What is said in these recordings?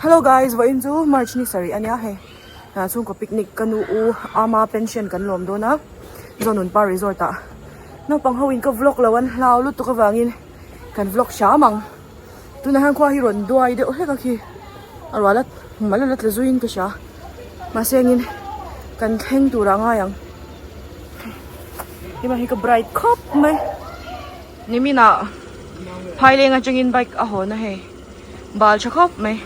Hello guys vawiin chu March ni sarih ania hei ah chhungkaw picnic ka nu u ama pension kan lawm dawn a Zonun pa resort ah naupang ho in ka vlog lo an hlau lutuk avangin kan vlog hram ang tunah hian khua hi rawn duai deuh hlek a khi a rual a mal a la tla zuiin ka hria mahse engin kan thleng turah a ngai ang hei hi ka bright khawp mai. Niminah phaileng atangin bike a hawn a hei bal tha khawp mai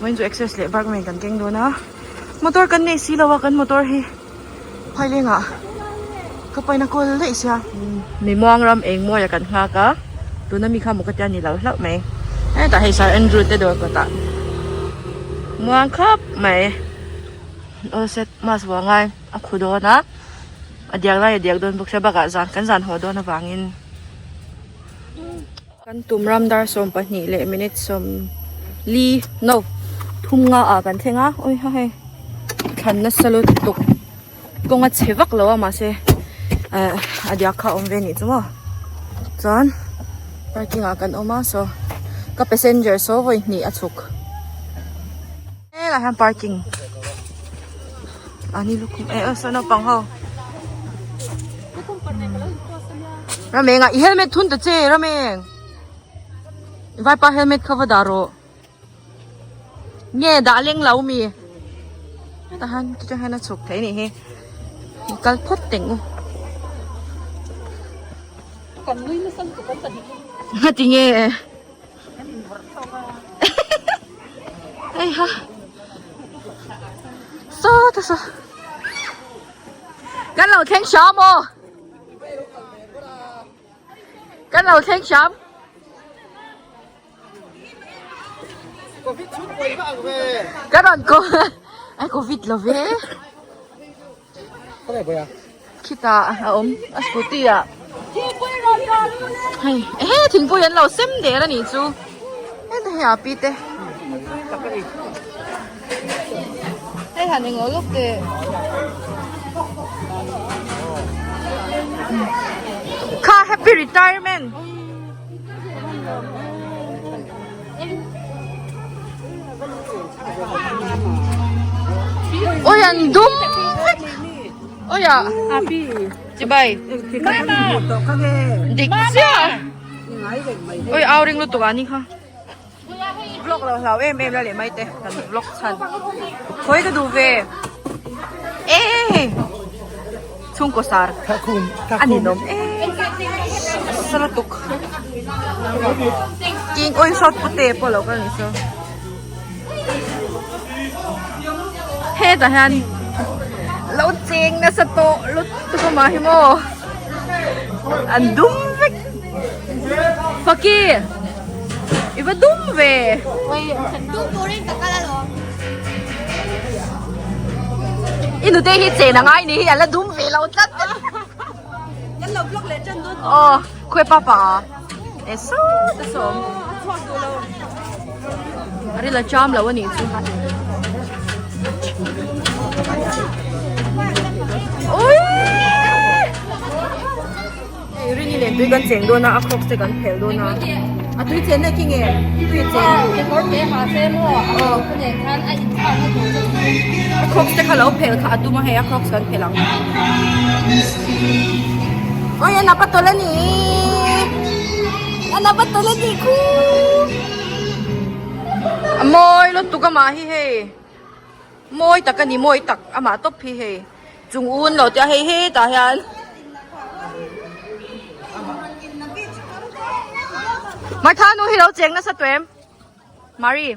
vawiin chu access leh barkman kan keng dawn a motor kan nei si lo a kan motor hi phailengah ka paina kawl daih sia mi muang ram eng mawi a kan nghak a tuna mi kha maw ka tia ni lo hlauh mai hetah hei sir Andrew te dawr kawtah muang khawp mai aw set mask vuah ngai a khu dawn a. A diak lai a diak dawn bawk sia bakah zan kan zan haw dawn avangin kan tum ram dar 12 leh minute 40 no thum nga ah kan thleng a oi ha hei thlan nasa lutuk kawng a chhe vak lo a mahse eh a diak kha a awm ve anih chu maw chuan parking ah kan awm a saw ka passenger saw vawi hnih a chhuk. Helai hian parking ani lukhum eh aw saw naupang ho Rameng ah i helmet thun ta che Rameng vaipa helmet kha va dah rawh nge dah leng lo mi tah hian chutah hian a chhuk thei anih hi kal phawt teng u ngatinge. Hei ha saw ta saw kan lo thleng hram aw kan lo thleng hram ka rawn ko ai covid lo ve Khitah a awm a scooty ah hei ehe thingpui an lo sem der a nih chu heta hei a pi te hei han englo lawk teh kha happy retirement. Oi an dum vek oi a chibai dik chiah oi au ring lutuk a ni kha vlog lo hlau em em la leh mai te kan vlog chhan khawi ka duh ve e chhungkaw sar a ninawm em nasa lutuk king oi shot pute pawh lo kal ni saw hetah hian lo cheng nasa tawh lutuk a mah hi maw an dum vek faki i va dum ve. I nute hi chen a ngai ni hi a la dum ve lo tlat. Kan lo vlog leh tan dawn. Aw khawi papa a e sawt a sawm. A ril a cham lo a nih chu. Ui! Hei Rini nen tui kan cheng dawn a, a crocs te kan phelh dawn a. A tui chen na khi nge? Tui chen duh. Kekawr te ha se maw? A kawr nen khan a inthlak na tur chu. A crocs te kha lo phelh kha a tum a hei a crocs kan phelh ang. Oi a napa tawlh a ni. A napa tawlh a ni khu. A mawi lutuk amah hi hei. Mawi tak a ni mawi tak amah tawp hi hei chung un lo tia hei hetah hian Martha nu hi lo cheng nasa tawh em Mari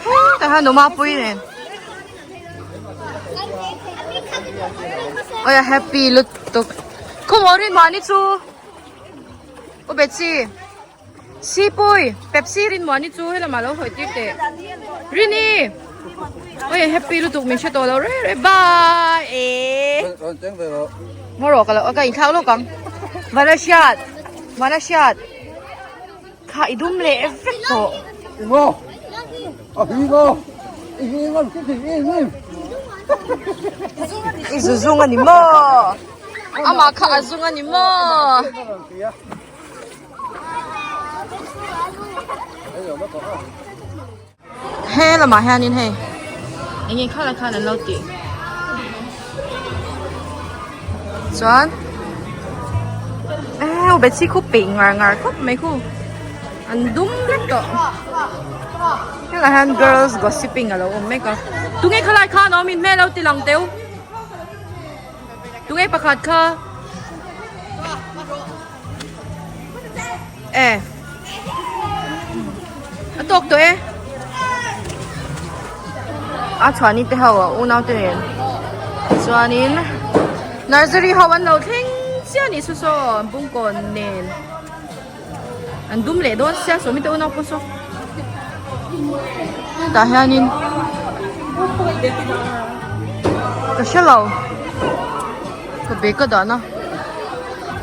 hetah hian numa pui nen oi a happy lutuk khawmaw rin mahni chu u Betsy. Sipui, Pepsi Rinmuani chu helamah lo hawi tir teh. Rini! Oi happy lutuk min hre tawh lo rei rei. Bye! Eh. Ngaw rawh ka lo ka inthlak lawk ang. Vana hriat. Vana hriat. Kha i dum leh vek tawh. Ngaw. A hi ngaw. I hi ngaw ki ti i ni. I zu zung ani maw? Amah kha a zung ani maw? He lamah hianin hei eng nge khalai khan an lo tih chuan eh betsy khu peih ngar ngar khawp mai khu an dum vek tawh helaiah hian girls gossiping a lo awm mek a tunge khalai khan awm in hmel lo ti lang teu tunge pakhat kha E a tawk tawh e a chhuahni te ho a unau te nen chuanin nursery ho an lo thleng chiah a nih chu saw an bungkawn nen an dum leh dawn sia sawmi te unau pawh saw tah hianin ka hre lo. Ka bag a dah na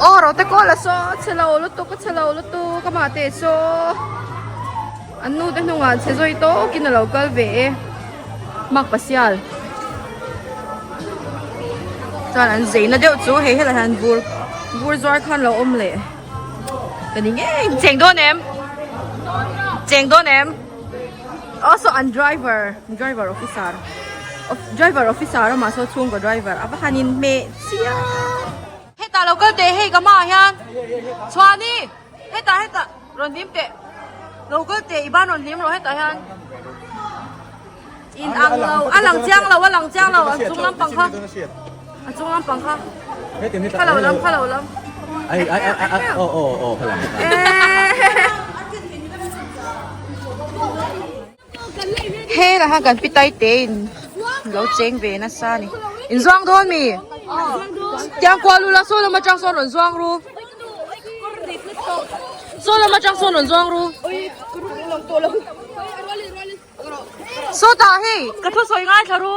aw ro te kawl a saw a chhe lo lutuk a chhe lo lutuk amah te saw an nu te hnungah chhe zawi tawkin a lo kal ve e mak pasial chuan an zei na deuh chu hei helai hian bur bur zuar khan lo awm leh ka ni ngei cheng dawn em cheng dawn em aw saw an driver driver officer. Driver officer a mahse chhungkaw driver a va han in hmeh chiang. Hetah lo kal teh hei ka hmaah hian Chhuani hetah hetah rawn hlim teh lo kal teh i ban rawn hlim rawh hetah hian in ang lo a lang chiang lo a lang chiang lo a chung lampang kha a chung lampang kha kha lo lam kha lo lam ai ai ai ai aw aw aw kha lam He lah khan kan pi tai te in lo cheng ve nasa a ni in zuang dawn mi tiang kual ula saw lam atang sawn rawn zuang ru saw lam atang sawn rawn zuang ru sawtah hei ka thu sawi ngai thla ru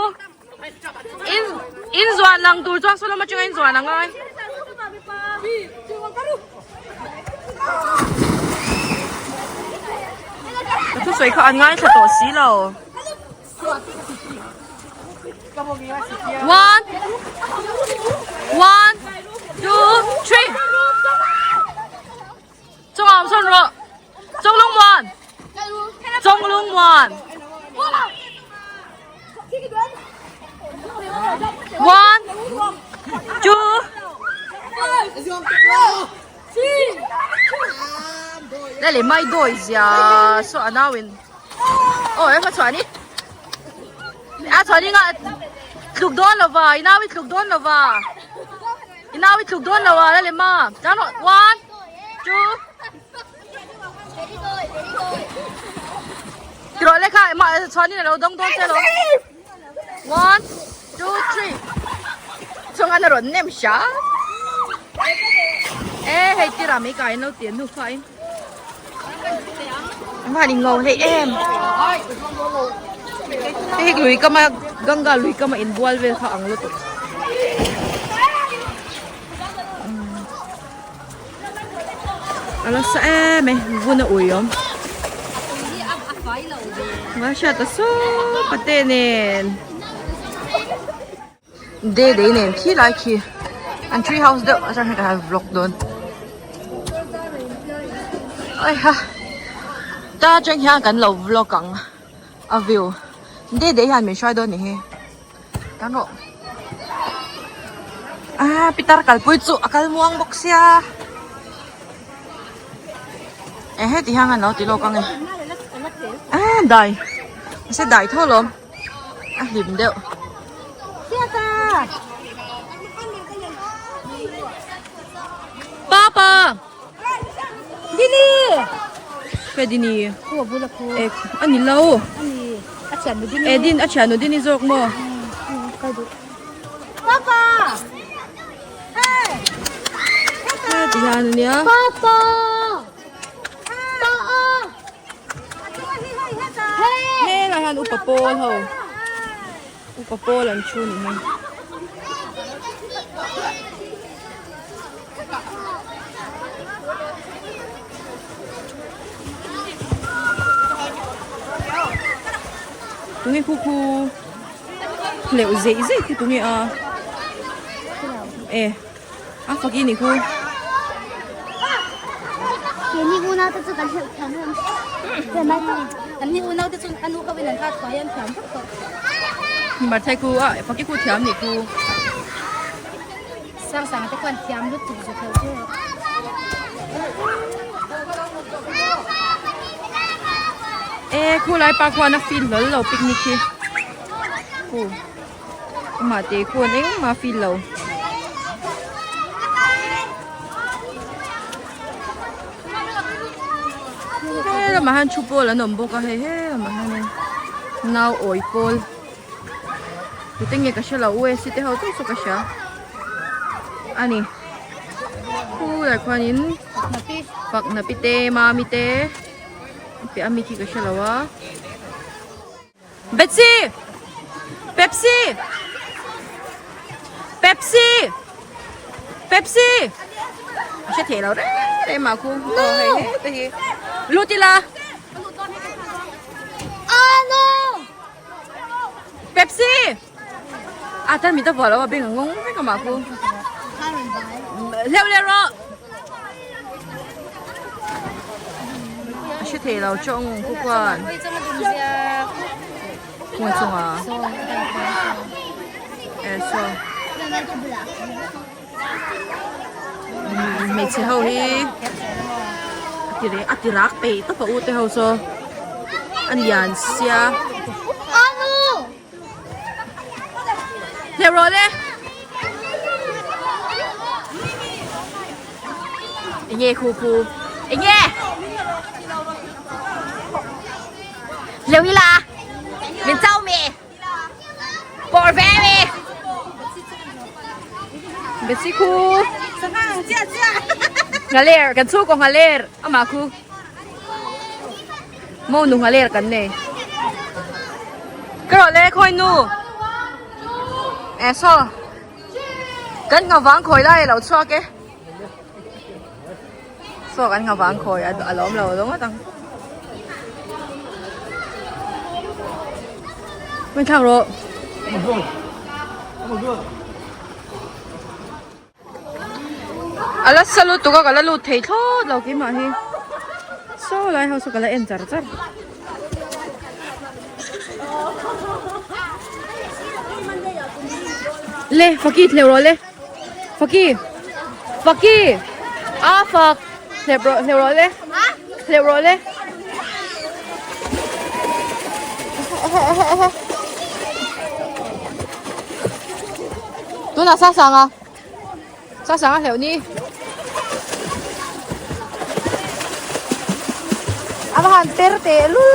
in in zuan lang tur chuan saw lam atanga in zuan a ngai. Ka thusawi kha an ngaithla tawh si lo. One, one, two, three. Chawng am sawn rawh. Chawng lung muan. Chawng lung muan. One, two. Đây là mai đôi zia so anh nào in. Ôi em có đi. À chọn đi ngã. Lục đón là vài, nào lục đón là vài. I nau i tluk dawn lo a la lem a chuan rawh one two ti rawh le kha mah chhuanin alo dawng dawn che lo one two three chuan a rawn nem hria e hei tira mai kai an lo ti an nu fa in an van in ngo hlei em hei lui kama ganga lui kama inbual vel kha ang lutuk a la sa em e vun a ui awm nga hriat a saw pate nen. De dei nen khi lai khi an tree house deuh atang hian ka han vlog dawn oi ha ta atang hian kan lo vlog ang a view de dei hian min hruai dawn ni hi tan rawh ah pitar kalpui chu a kal muang bawk sia eh heti hian an lo ti lawk ang e ah dai mahse dai tho lawm. A hlim deuh. Papa! Dini! Khe Dini. E ani lo. E din a thian nu Dini zawk maw? Papa! Hey! Ti hian ania. Papa! Helai hian upa pawl ho upa pawl an thu ni hi. Tunge khu khu hleuh zeih zeih khu tunge a e. A fak i ni khu. Keini unau te chu kan hleuh thiam em. An ni unau te chu anu ho in an kha thuai an thiam vak tawh. Marthai khu a faki khu thiam nih khu. Sang sang te khuan thiam lutuk zu theu chu. E khu lai pa khuan a feel hlawl lo picnic hi. Khu amah te khuan engmah a feel lo. He lamah hian thu pawl an awm bawk a hei he lamah hianin nau awi pawl tute nge ka hrelo USC te ho chu chu ka hria a ni khulai khuanin fakna pi te mami te piah ami khi ka hrelo a. Betsy! Pepsi! Pepsi! Pepsi! A hre thei lo reng reng mah khu. No! Hei he te hi. Lut ila. Ah no! Pepsi! A tan mi ta vuah lo a beng a ngawng vek a mah khu. Hleuh leh rawh. A hre thei lo chawng khu khuan. Hmun chunga. E saw. Hmeichhe ho hi a ti rak peih tawp a u te ho saw a lian sia. Hleuh rawh le. Enge khu khu. Enge. Hleuh ila. Min chau mi. Por ve mi. Besi khu. Ngaler kan chu ko ngaler ama khu. Mo nu ngaler kan nei. Ka rawh le khawi nu. E saw. Kan ngavang khawi lai a lo chhuak e. Saw kan ngavang khawi a lo awm lo lo ngawt ang. Mai thlak rawh. A la sa lutuk a ka la lut thei thlawt lo keimah hi saw lai ho saw ka la en char char. Le faki thleuh rawh le faki faki a fak hlep rawh hleuh rawh le hleuh rawh le. Tunah sa sang a sa sang a hleuh ni a va han per teh lul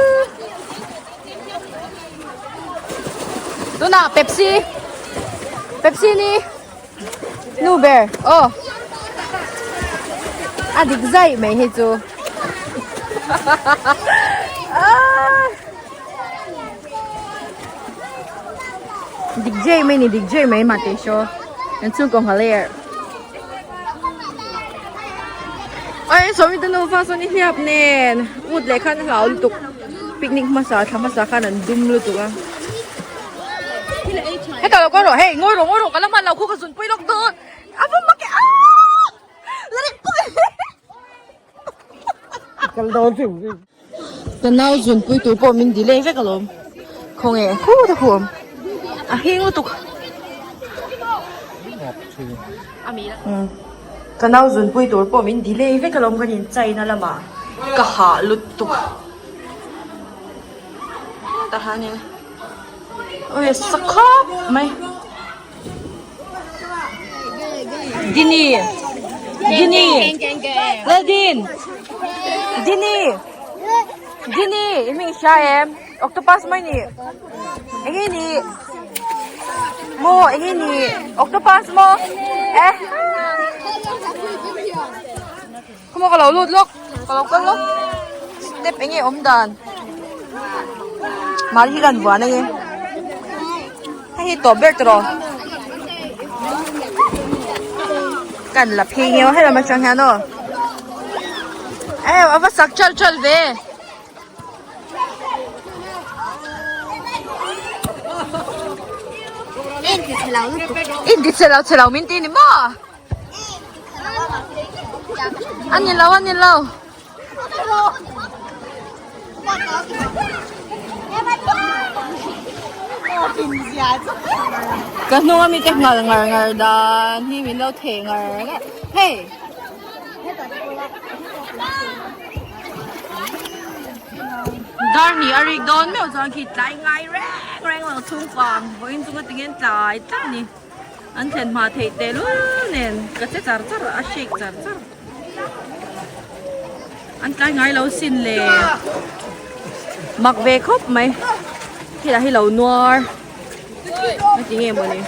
tunah pepsi pepsi ni nu ber aw a dik zai mai hei chu Dik jei mai ni dik jei mai mah teh saw an chhungkaw nghal er ai sawmi te nufa sawn i hliap nen ut leh khan a hlau lutuk picnic hmasa thla hmasa khan an dum lutuk a hetah lo kal rawh hei ngawi rawh ngawi rawh ka la hman lo khu ka zun pui lawk dawn a va mak e aaa la rih pui. Kal dawn chu. Ka nau zunpui tur pawh min delay vek alawm. Khawnge khut a khuam. A hing lutuk. Ka nau zunpui tur pawh min delay vek alawm kan in china lamah ka hah lutuk. Tah hianin oi sa khawp mai. Dini Dini Laldin Dini Dini i hming i hria em octopus mai ni eng nge ni maw eng nge ni octopus maw eh khawmaw ka lo lut lawk ka lo kal lawk step eng nge awm dan mahni hi kan buan ange hei hi tawp ber tawh kan la phei nghe hei lam atang hian aw eh a va sak chal chal ve. In ti chhe lo chhe lo min ti ni maw? A ni lo a ni lo. Ka hnung ami te ngal ngar ngar dan hi min lo theh ngar ngar hei. Dar hnih a rik dawn meuh chuan khi tlai ngai reng reng lo chhung vang vawiin chunga tinge tlai tlat ni an thlen hma theih tehlul nen ka che char char a shake char char an tlai ngai lo sin le mak ve khawp mai khi lah hi lo nuar a ti nge mawni.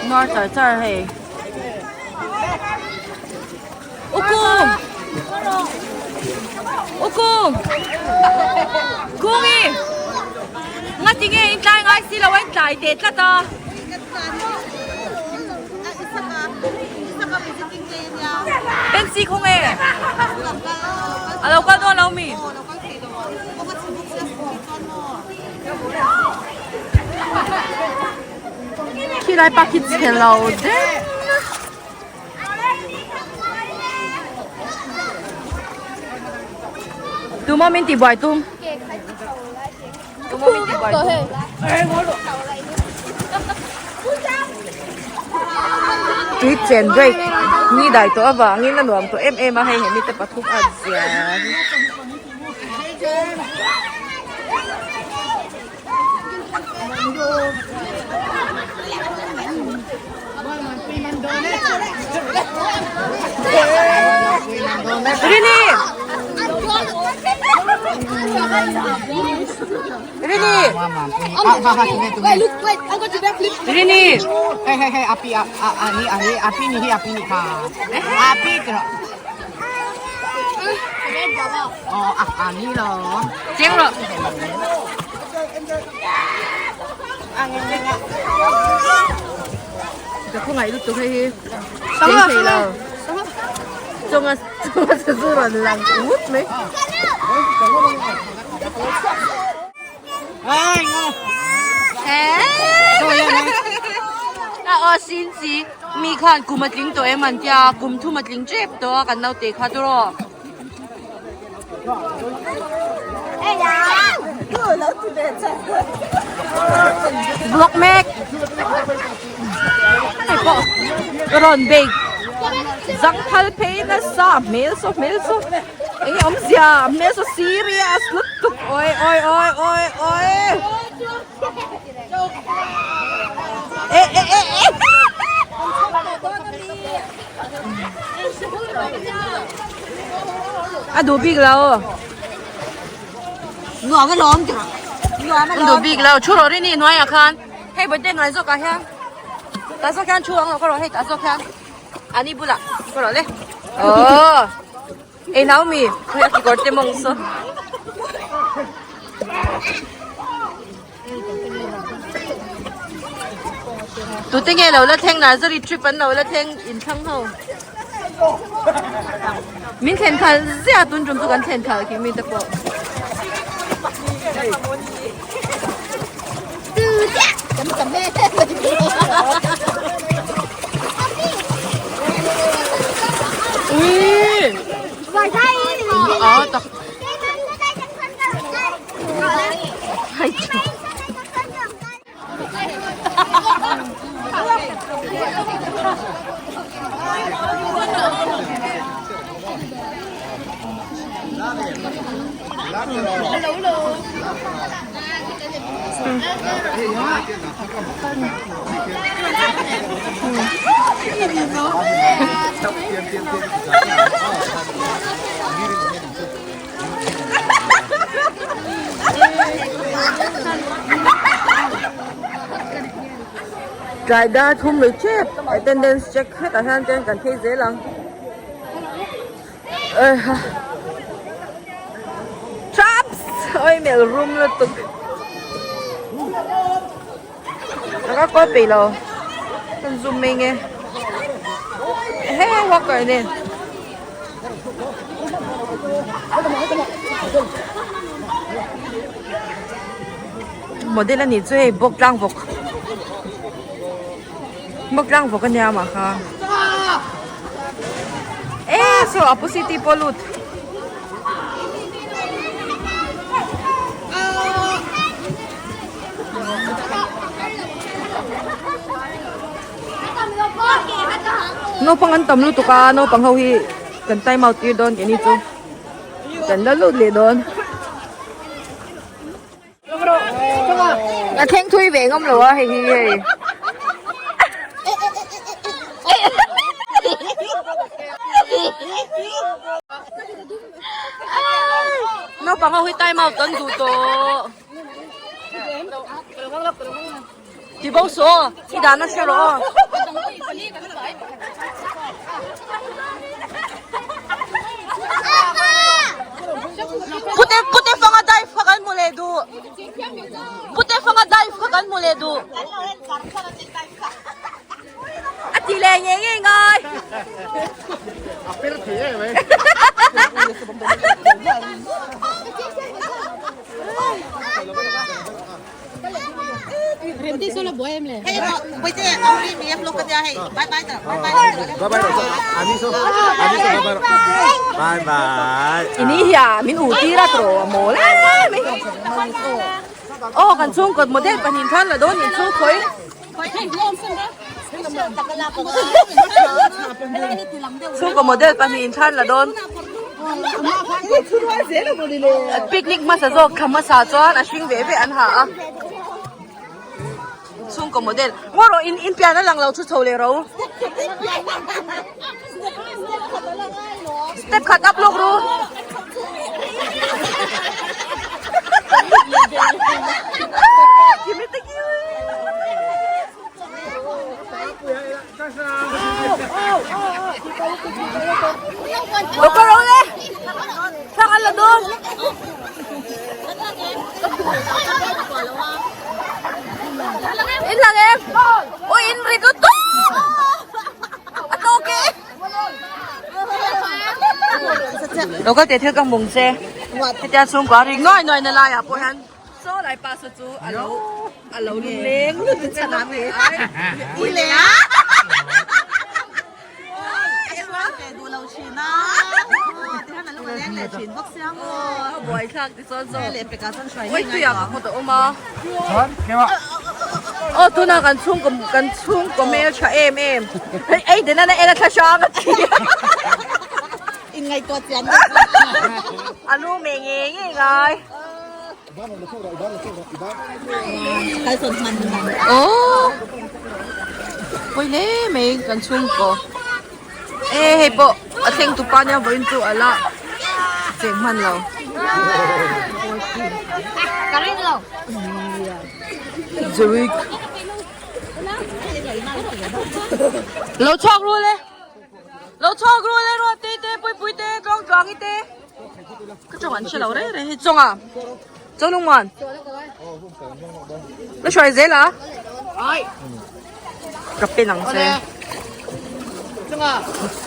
Nuar char char hei. Ukum! Ukum! Kungi! Nga ti nge in tlai ngai si lo a in tlai teh tlat a. Pensi khaw nge? A lo kal dawn lo mi? Khi lai pa khi chhe lo deuh Tuma min ti buai tum Tuma min ti buai tum Tui chen break ni dai tawh avangin a nuam tawh em em a hei he mite pathum a zia Rini! Rini! Rini! Hey hey hey api ani ani api ni hi api ni kha api Cheng rawh. Ka khawngaih lutuk hei hi. Cheng thei lo. Chunga chunga sazu rawn lang ut mai. A aw sin si mi khan kum a tling tawh em an tia kum thum a tling tep tawh a kan naute kha chu rawh. Vlog mek hei pawh rawn bei zangthal phei nasa hmel saw hmel saw. Enge awmzia hmel saw serious lutuk oi oi oi oi oi e e e e a duh bik lo Nuam a lawm tih nuam a a duh bik lo thu rawh rini hnuaiah khan hei bawihte hnuai zawkah hian tah zawk hian thu ang lo ka rawh hei tah zawk hian. Ani bulah ka rawh le. Oh. Ei Naomi, khawi a kekawr te mawng saw. Tute nge lo la thleng nursery trip an lo la thleng in thlang ho. Min thlen khal zia tun tum chu kan thlen khal khi mi te pawh. Tlai dar thum lui tep attendance check hetah hian chuan kan phei zel ang. Traps! Oi mel rum lutuk. Ka kawl peih lo. Kan zoom mai nge. He walker nen. Model ani chu hei bawk tlang vawk. Bawk tlang vawk ania mah kha. So Apu City pawh lut. Naupang an tam lutuk a naupang ho hi kan time out tir dawn keini chu kan la lut leh dawn. A thleng thui ve ngam lo a hei hi hei. Naupang ho hi time out an duh tawh. Ti bo saw i dan a hre rawh aw. Pute pute fanga dive kha kan hmu leh duh. Pute fanga dive kha kan hmu leh duh. A ti leh ngei ngei ngai. A per thei em mai. Ini hian min u tir a tawh a mawl em em mai. Aw kan chhungkaw model pahnih khan la dawn nih chu khawi. Chhungkaw model pahnih in thlan la dawn. Picnic hmasa zawk thla hmasa chuan a hring ve ve an ha a. Chhungkaw model ngaw rawh in in pian a lang lo chu chho leh ro. Step khat up lawk ru. Lo ka ro le. Thlang an la dawn. In lang em. Ui in ri tut tut. A tawk e. Lo kal teh thil ka hmung che. Hetia chhungkua rik nuai nuai na laiah pawh hian saw lai pa saw chu a lo a lo leng lut chhan a i le a. Buai thlak ti chuan zawk. Ui tuiah ka hmu ta awm a. Aw tunah kan chhungkaw kan chhungkaw hmel tha em em. Hei ei den a en a thla hrang a ti. Inngaihtuah chian A lu meh ngei ngei ngai. Aw pawi hle mai kan chhungkaw. E hei pawh a thleng tu pa nia vawiin chu a la cheng hman lo. Zurich. Lo chhuak ru le. Lo chhuak ru le ruat te te pui pui te tluang tluang i te. Ka chawng an hre lo reng reng hei chawng a. Chawng lungmuan. La hruai zel a. Ka pen ang che.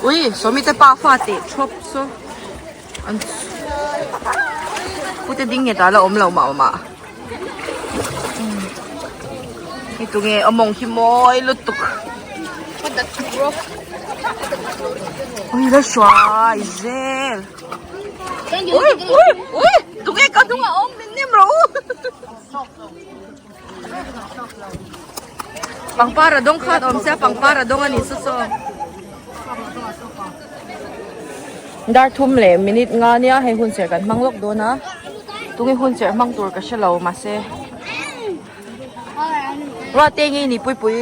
Ui, sawmi te pa fa teh thawp saw. An pute ding nge ta la awm lo mah mah. Hei tunge a mawng hi mawi lutuk. Ui la hruai zel. Ui ui ui tunge ka hnungah awm min nem rawh u. Pangpar a dawng khan awm sia pangpar a dawng a ni saw saw. Dar thum leh minute nga nia hei hun serh kan hmang lawk dawn a tunge hun serh hmang tur ka hre lo mahse Ruate nge ni pui pui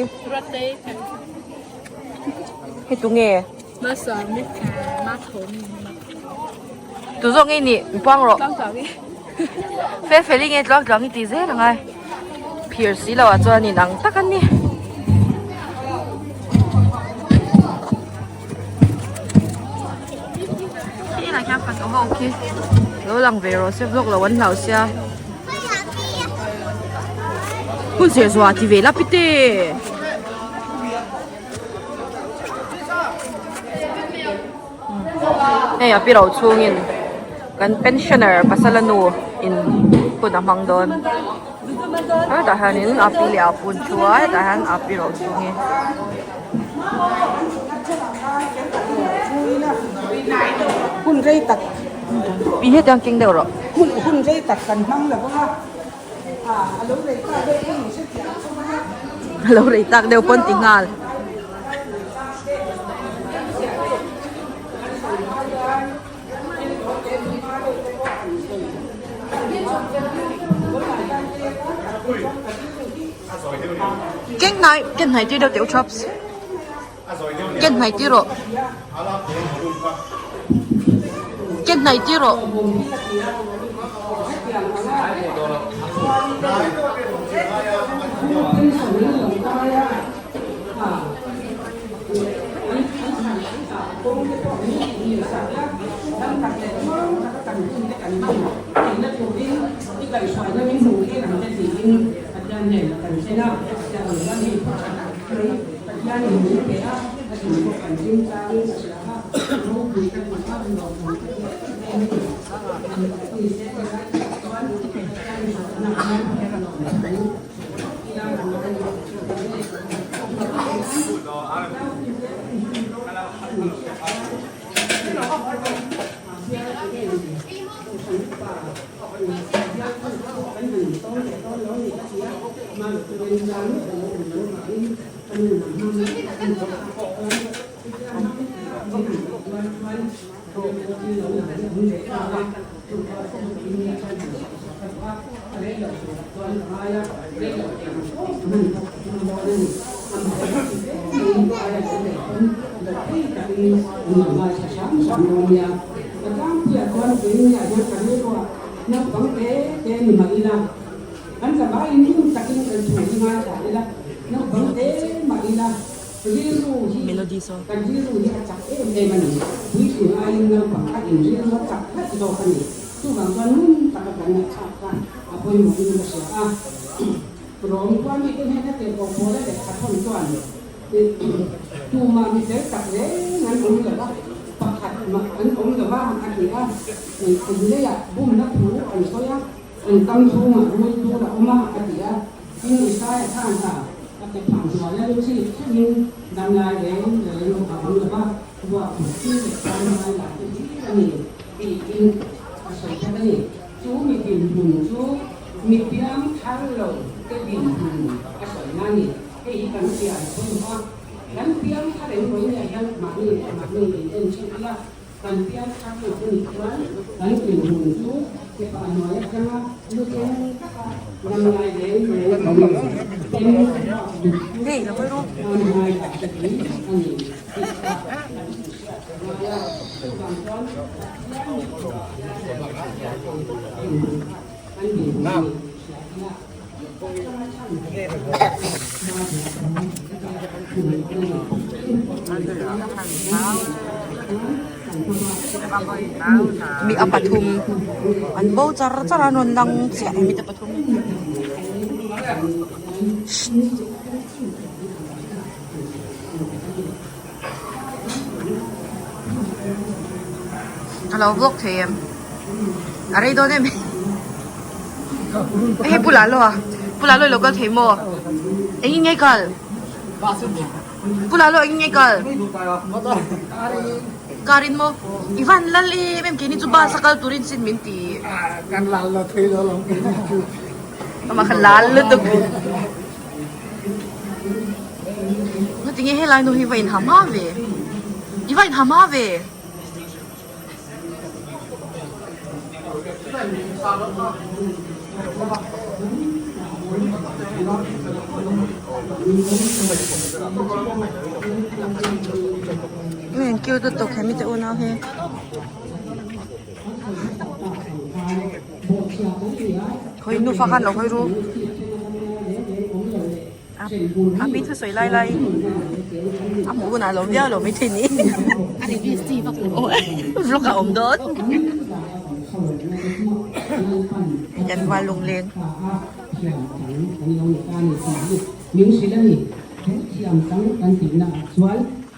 hei tunge Tu zawk nge ni puang rawh Fel fel i nge tluang tluang i ti zel ang ai Phir si lo ah chuan in ang tak a ni. Khi inah khian fanu ho khi lo lang ve rawh se vlog lo an hlau sia. Hun zir zuah ti ve la pite. Hei a pi ro chhungin kan pensioner pasal a nu in hun a hmang dawn hetah hianin a pi leh a pu an thu a hetah hian a pi ro chhung hi. Hun rei tak. Pi hetiang keng deuh rawh. Hun hun rei tak kan hmang lo vang a. A lo rei tak deuh pawn hre thiam chho mai a. A lo rei tak deuh pawn ti nghal. Keng hnai ken hnai tir deuh teh u Chops. Ken hnai tir rawh. Ken hnai tir rawh. Melody song. Hei lo hawi ru. Mi a pathum an bo char char a an rawn lang chiah mi te pathum a lo vlog thei em a rei dawn em hei pu Lalo a pu Lalo i lo kal thei maw engin nge kal pu Lalo engin nge kal car in maw i van lal em em keini chu bus a kal turin sin min ti kan lal lo thei lo lo keini chu amah kha lal lutuk. Ngatinge helai nu hi va inha hma ve i va inha hma ve. Nge an cute lutuk he mite unau hi. Khawi nufa khan lo hawi ru. A pi thusawi lai lai a hmuh hunah a lawm viau lo maithei ni. Vlog a awm dawn. Kan val lungleng.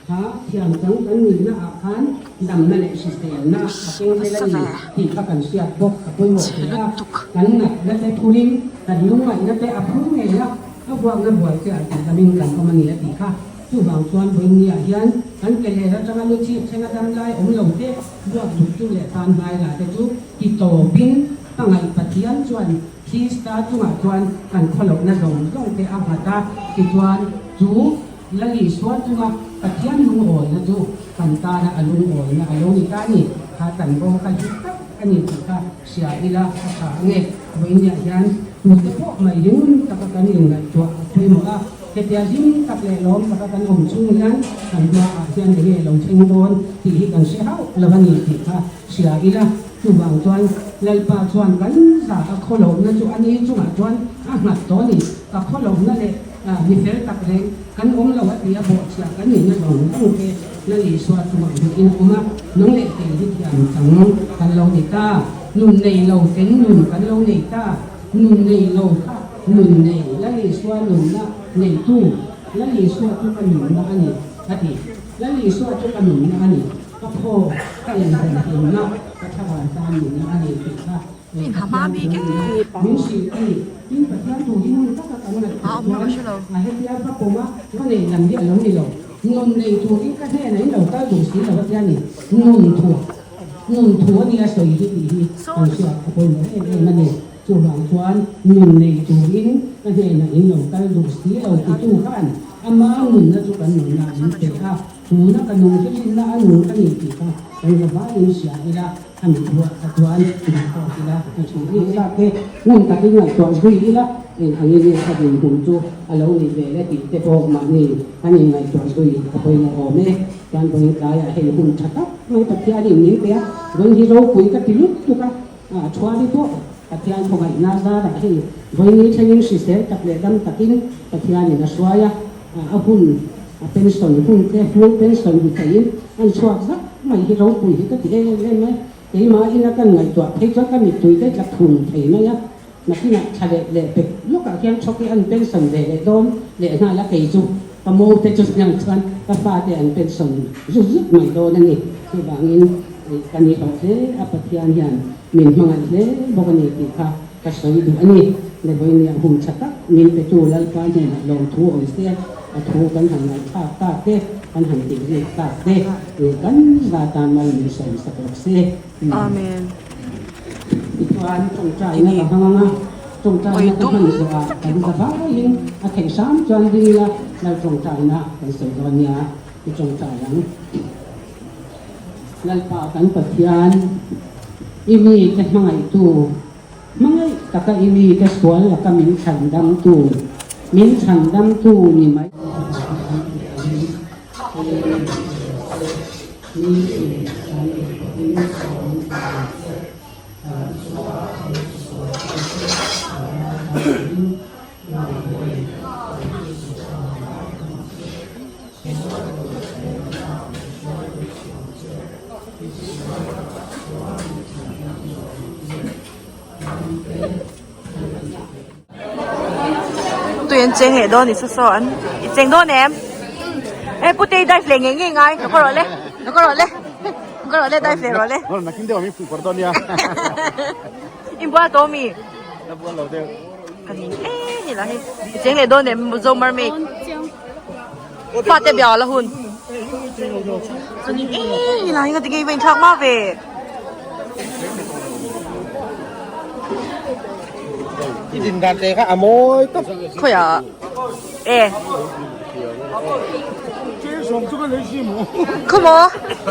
Kha thiam chang kan nihna ah khan damna leh hriselna a keng vel a ni tih kha kan hriat bawk a pawimawh hle a. Kan natna te phurin kan lungngaihna te a phur ngei a, a vuakna buai te ah tih damin kan awm a ni a tih kha. Chuvang chuan vawinia hian kan ke leh atanga lu chhip thlenga dam lai awm lo te, buak duhtu leh tan hnai la te chu ti tawpin ka ngaih Pathian chuan Krista chungah chuan kan khawlohna zawng zawng te a nghat a, tichuan chu Lal Isua chunga Pathian lungawina chu kan tana a lungawina a lo ni ta a ni. Kha chanvo kha hlu tak a ni tih kha hria ila a tha ang e. Vawiiniah hian tute pawh mai hlim taka kan inngaihtuah a pawimawh a, hetia hlim tak leh lawm taka kan awm chung hian kan hmaah hian eng nge lo thleng dawn tih hi kan hre hauh lo a ni tih kha hria ila. Chuvang chuan Lalpa chuan kan za a khawlohna chu a ni chungah chuan a nghat tawh a ni. Ka khawlohna leh mi fel tak reng kan awm lo a ti a, bawhchhiah kan nihna zawng zawng te Lal Isua chungah nghatin a awm a, nang leh kei hi thiam chang kan lo ni ta. Nun nei lo ten nun kan lo nei ta. Nun nei lo kha nun nei Lal Isua nunna neitu Lal Isua chu ka nunna a ni a ti. Lal Isua chu ka nunna a ni. Ka phaw ka invenhimna ka thlavang tan nunna a ni tih kha Pathian thu min hrilh a ni. Tin, Pathian thu hi nun taka kan ngaihtuah chuan a hetia va pawm a, va nei lam hi a lo ni lo. Nun nei turin ka hnenah in lo kal duh si lo a tia ni. Nun thu, nun thu a nia sawi hi tih hi kan hriat a pawimawh em em a ni. Chuvang chuan nun nei turin ka hnenah in lo kal duh si lo titu khan ama nunna chu kan nunna min pe a, tuna ka nung hi rinna a nung ka ni tih kha kan va vaiin hria ila, a mit ruah kha chuan duh tawk ila a tha ni ila te ngun takin ngaihtuah zui ila eng angin nge ka dinhmun chu a lo nih ve le tih te pawh mahni kan inngaihtuah zui a pawimawh awm e. Chuan vawiin tlaiah hei hun tha tak mai Pathianin min pe a, vawiin hi ropui ka ti lut tuk a, Thuali pawh Pathian khawngaihna zarah hei vawiin thlengin hrisel tak leh dam takin Pathianin a hruai a, a hun a pension hun te full pension ni theiin an chhuak zak mai hi ropui hi ka ti em em mai. Keimah ina kan ngaihtuah phei chuan ka mittui te tla thum thei mai a, nakinah thla leh leh pek lawkah khian chhawk hi an pension ve leh dawn leh nghal a, kei chu ka mo te chu hniang chuan ka fate an pension zut zut mai dawn a ni. Chuvangin ka ni hlawh hle a, Pathian hian min hmangaih hle bawk a ni tih kha ka sawi duh a ni. Levawinia hum tha tak min petu Lalpa hnenah lawmthu awm se, a thu kan han ngaihthlak tak te, kan han tih rik tak te, kan za tan mal min sawm sak rawh se. Amen. Tichuan tawngtaina ka hmang ang a, tawngtaina ka hman zawhah kan za vaiin a theih hram chuan ding ila Lal tawngtaina kan sawi dawn nia i tawngtai ang. Lalpa kan Pathian, i mite hmangaihtu, hmangaih taka i mite sual laka min chhandamtu, min chhandamtu ni mai. Tui an cheng leh dawn ni saw saw an i cheng dawn em e pute i dive leh ngei ngei ngai ka rawh le ka rawh le ka rawh le dive leh rawh le inbual tawh mi ka ning e ni lah hi i cheng leh dawn em zo mermaid fate biak la hun ka ning e ni lah hi ka ti ngei va inthlak ma ve. I din dan te kha a mawi tawp. Khawiah e. Khawmaw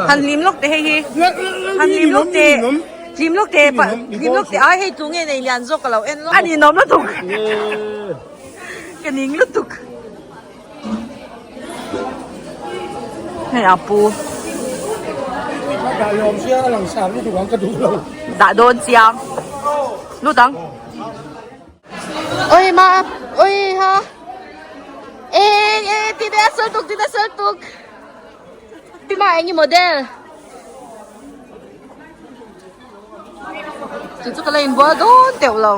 han hlim lawk teh hei hi han hlim lawk teh hlim lawk teh hlim lawk teh ai hei tu nge nei lian zawk ka lo en lawk a ninawm lutuk ka ning lutuk. Hei a pu. Dah dawn chiang. Lut ang. Oi ma oi ha. E e ti de asal tuk ti de asal tuk. Pi ma eng model. Chu chu ka la inbual dawn teuh lo.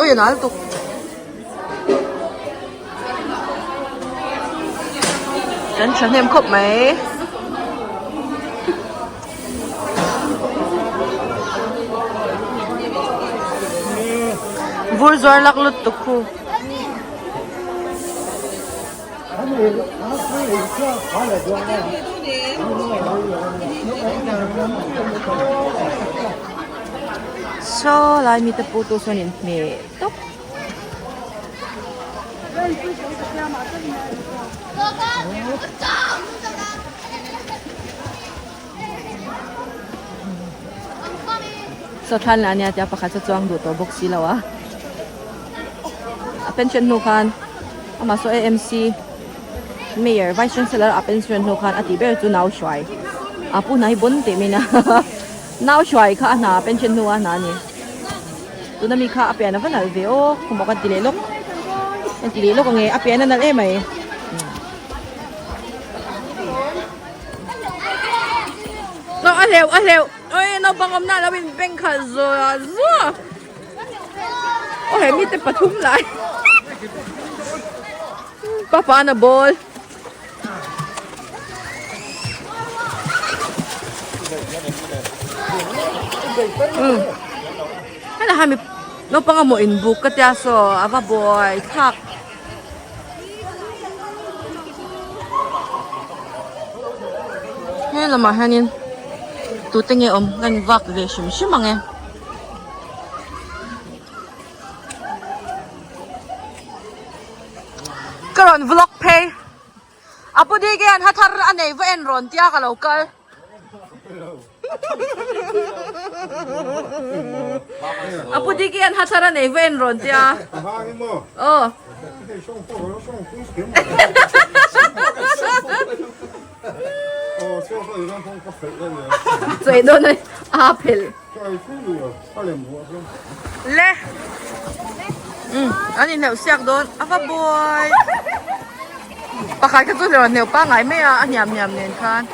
Ui a nal tuk. Kan thahnem khawp mai. Vur zuar lak lut tuk khu. Saw lai mite pu tu sawn in hmeh tawp. Saw thlan lah ania tia pakhat chu chuang duh tawh bawk si lo a a pension hnu khan amah saw AMC mayor vice chancellor a pension hnu khan a tih ber chu nau hruai a pu hna hi bon teh mai nia nau hruai kha a hna pension hnu a hna a ni tuna mi kha a pian a va nalh ve aw khawmawk a ti leh lawk a ti leh lawk ang e a pian a nalh em mai. No a hleuh a hleuh oi naupang awmna alo in beng khalh zuah zuah aw he mite pathum lai papa na ball helai hian mi naupang a maw inbuk ka tia saw a va buai thlak. He lamah hianin tute nge awm ka in vak ve hrim hrim ang e. Ka rawn vlog phei a pu dike hian ha thar a nei va en rawn tia ka lo kal. A pu diki an hathar a nei va en rawn tia. Aw. Chawi dawn a a phel. Le. An inhleuh siak dawn a va buai. Pakhat kha chu rawn hneuh pangngai mai a, a hniam hniam nen khan.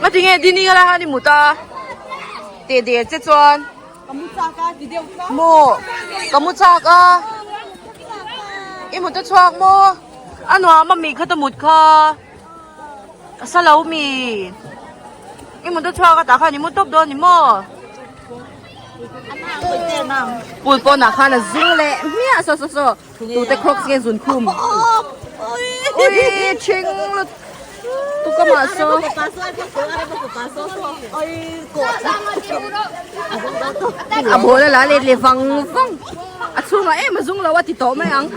Nga tinge dini nga lai han i mut a teh der che chuan Ka mu chak a ti deuh tlat. Maw ka mu chak a i mut a chhuak maw a nuam a mi kha ta mut kha. A sa lo mi i mut a chhuak a tah khan i mu tawp dawn ni maw pool pawnah khan a zung leh hmiah saw saw saw tute crocs nge zun khum ui thing lut tuk a mah saw a ball a la let leh vang vang a chhungah em a zung lo a ti tawh mai ang.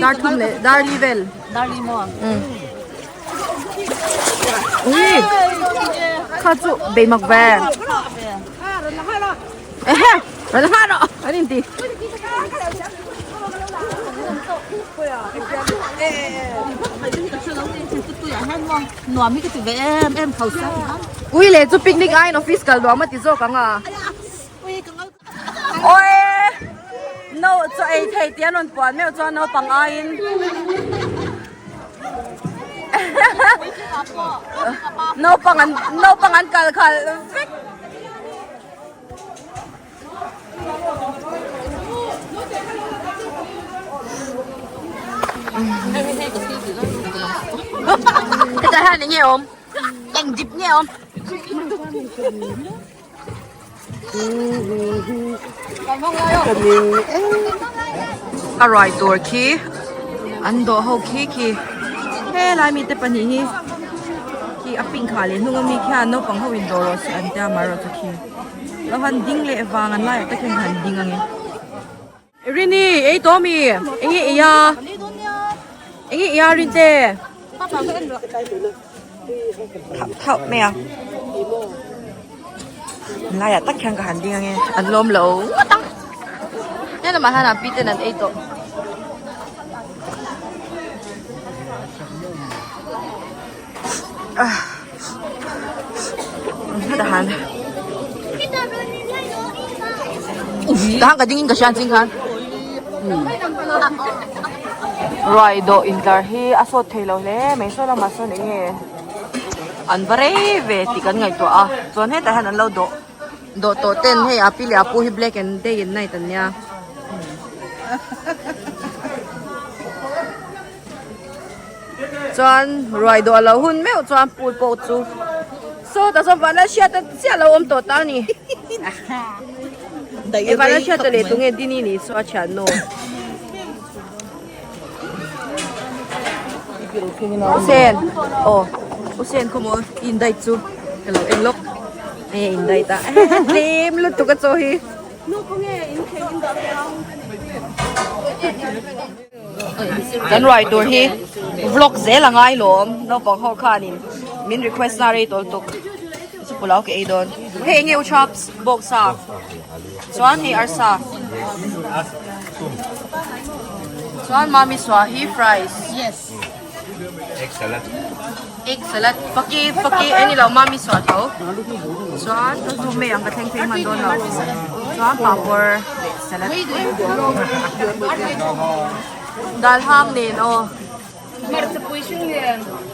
Dar thum leh dar li vel. Dar li maw? Ui. Kha chu bei mak ve. Ehe, ran ha ro. An in ti. Ui le chu picnic aiin office kal duam a ti zawk ang a. Awi no chaw ei thei tih an rawn puan meuh chuan naupang aiin naupang an naupang an kal khalh vek. Hetah hian eng nge awm? Eng dip nge awm? A ruai tur khi an dawh ho khi khi helai mite pahnih hi khi a pink ha leh hnung ami khian naupang ho in dawh rawh se an tia amaherawhchu chu khi lo han ding leh vang an laiah tak hian han ding ang e. Rini ei tawh ami eng nge ei a eng nge ei a Rinte thauh thauh mai a laiah tak hian ka han ding ange an lawm lo ngawt ang he lamah hian a pi ten an ei tawh. Tahan. Tahan ka dingin ka hriat ching khan. Ruai dawh intlar hi a sawt thei lo hle mai saw lamah sawn eng nge an va rei ve tih kan ngaihtuah a chuan hetah hian an lo dawh dawh tawh ten hei a pi leh a pu hi black and day and night an nia. Chuan ruai dawh a lo hun meuh chuan pool pawh chu. Saw ta saw vanlal hriata chiah lo awm tawh ta a ni. E vanlal hriata leh tunge Dini nih chu a thiannu. Usen aw Usen khawmaw i in diet chu ka lo en lawk e in diet a tlem lutuk a chaw hi. Kan ruai tur hi vlog zel a ngai lawm naupang ho khanin min request na rei tawl tuk chu pulao ka ei dawn hei enge u chops bawksa chuan hei arsa chuan mami suah hi fries yes egg salad egg salad faki faki eni lo mami suah tho chuan ka zoom mai ang ka thleng phei hman dawn lo chuan papawr leh salad dal hang nen aw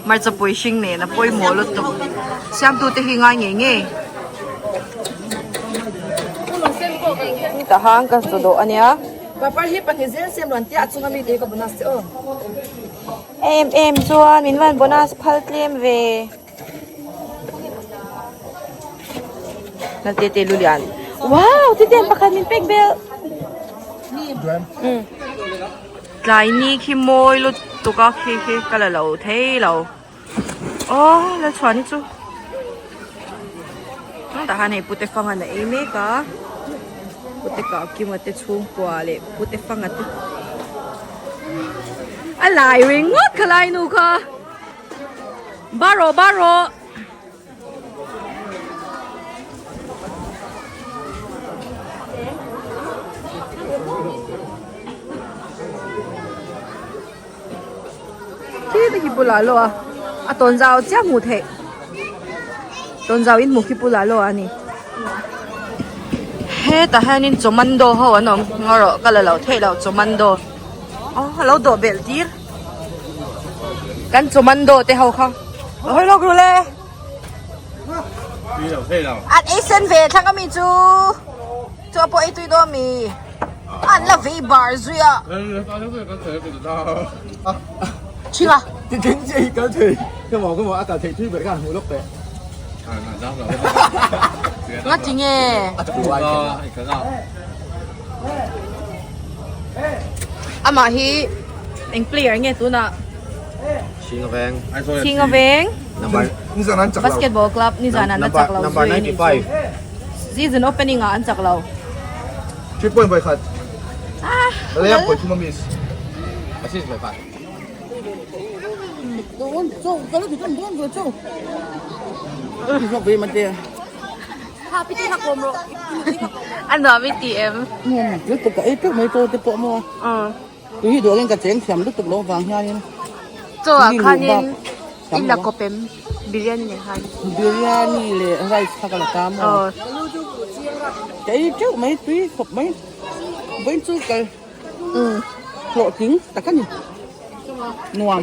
hmarcha pui hring nen a pawimawh lutuk siamtu te hi ngai ngei ngei hang ka chu dawh ania Papar hi pahnih zel siam lo an tia a chunga mi te hi ka bonus che aw. Em em chuan min van bonus phal tlem ve. Nalte te lulian. Wow, titen pakhat min pek bel. Um. Tlai ni khi mawi lutuk a khi khi ka la lo thei lo. Aw la chhuah ni chu. Tah hian hei pute fang an ei mek a. Pute kah kim a te chhungkua leh pute fang a te. A lai ringawt khalai nu kha. Baro baro. Khi te khi bulah lawh a a tawn zau chiah hmuh theih tawn zau in hmuh khi bulah lawh a ni hetah hianin commando ho an awm ngaw rawh ka la lo theih loh commando aw a lo dawh belh tir kan commando te ho kha hawi lawk ru le an ei sen ve thlang ami chu chu a pawh ei tui dawn ami. An la vei bar zui a. Chhing a. Ti keng che hi kal thei. Ka maw ka maw a kal thei thui ber khan hmu lawk teh. Nga ti nge? Amah hi eng player nge tunah? Chhingaveng. Chhingaveng. Basketball club nizan an la chak lo zui a nih chu. Season opening ah an chak lo. 3 point voi khat. Ah. Layup voi thum a miss. Assist voi khat. An nuam i ti em? Lutuk ka ei teuh mai chaw te pawh maw. Tui hi duh angin ka cheng thiam lutuk lo vang hianin. Chaw ah khanin i la kawp em? Biryani nen khan. Biryani leh rice kha ka la ta maw. Ka ei teuh mai tui khawp mai. Vawiin chu kal hlawhtling tak a ni. Nuam.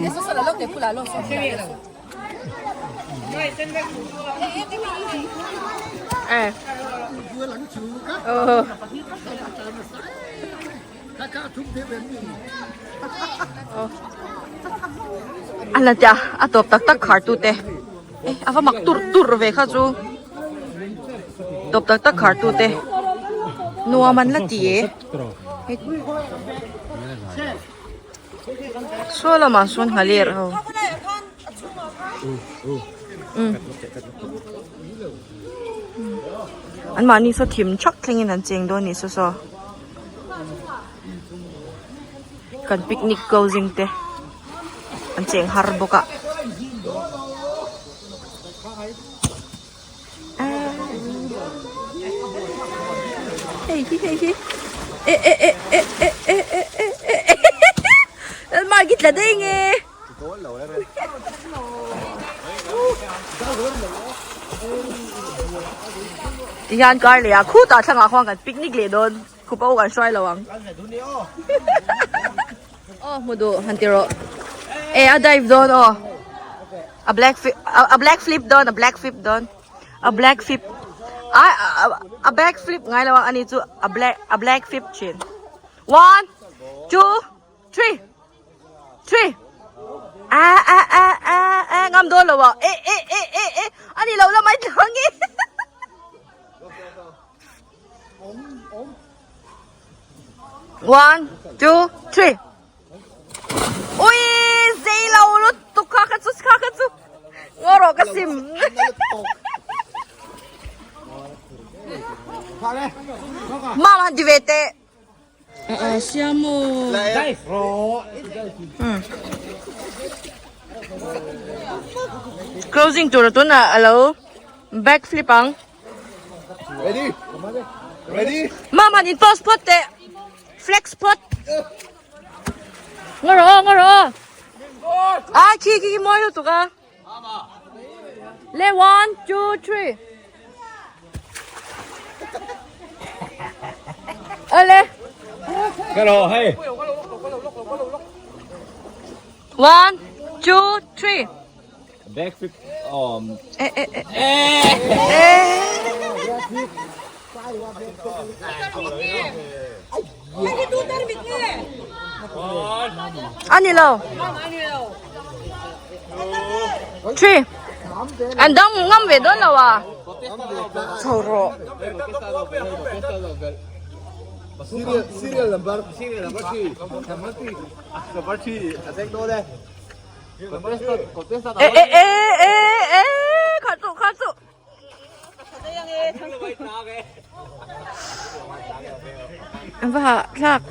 A la tia a tawp tak tak khar tu te e a va mak tur tur ve kha chu tawp tak tak khar tu te nuam an la ti e saw lamah sawn nghaler ho um anmahni saw thim thak thlengin an cheng dawn a ni saw saw. Kan picnic closing te an cheng har bawk a hei hi hei hi e e e e e e e e e e mark i tla daih nge. Tihian kar leh ah khutah thlangah khuan kan picnic leh dawn khupa u kan hruai lo ang. Aw hmu duh han ti rawh. E a dive dawn aw. A black flip a black flip dawn a black flip dawn a black flip a a back flip ngai lo a ani chu a black a black flip thin. One two three. Three. A a a a a ngam dawn lo a. E e e e e. Ani lo lamah i tlang e. One, two, three. Ui, zei lo lutuk kha kha chu kha kha chu. Ngaw rawh ka sim. Mama han ti ve teh. Siamu. Closing tur tunah alo back flip ang. Ready? Ready? Mama han in pose phawt teh. Flex phawt. Ngaw rawh aw, ngaw rawh aw. Ai khi khi khi mawi lutuk a. Le 1 2 3. Ale. Hello, hey. 1 2 3. Back flip. Eh eh eh. Eh. Ani lo. Three. An dang ngam ve dawn lo a. Chho rawh. Serial serial number serial number 3 number 3 number 3 a sek dawn e. Eh eh eh eh eh kha chu kha chu. An va hah thlak.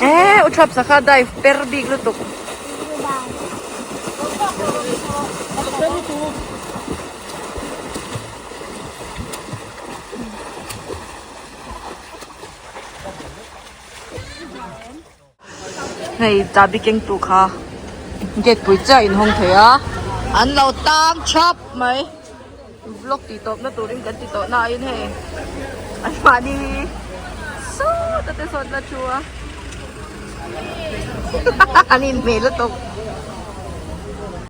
Eh, u thap sakha dive per bik lutuk. Hei chabi keng tu kha gate pui chiah a inhawng thei a an lo tang thap mai vlog tih tawp na turin kan ti tawh na in hei an mahni sawta te sawn la thu a an inhmeh lutuk.